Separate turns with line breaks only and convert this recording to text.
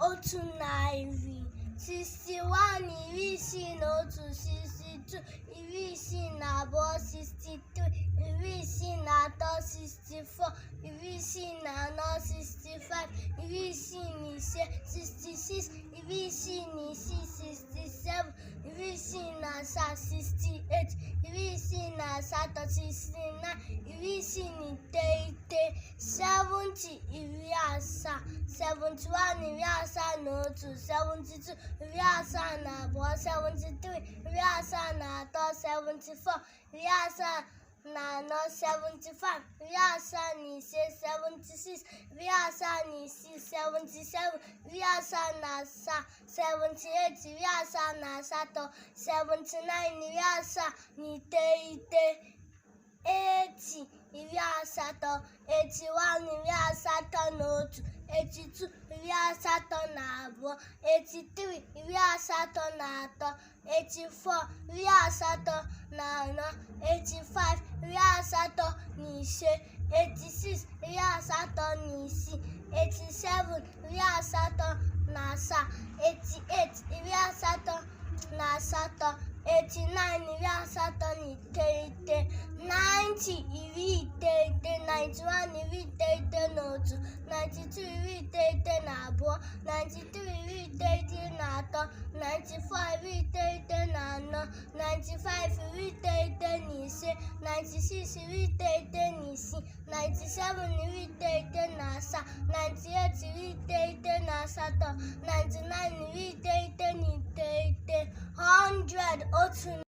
100, 61, 61, 62, 62, 63, 63, 64, 64, 65, 65, 66, 66, 67, 67, 68, 68, 69, 69, 70, 70, 71, 71, 72, 72, 73, 73, 74, 74, 75, 75, 76, 76, 77, 78, 78, 79, 89, 80, 80, 81, 81, 82, 82, 83, 83, 84, 84, 85, 85, 86, 86, 87, 87, 88, 88, 89, 89, 90, 91, 91, 92, 92, 93, 93, 94, 94, 95, 95, 96, 96, 97, 97, 98, 98, 99, 99, 100, 100.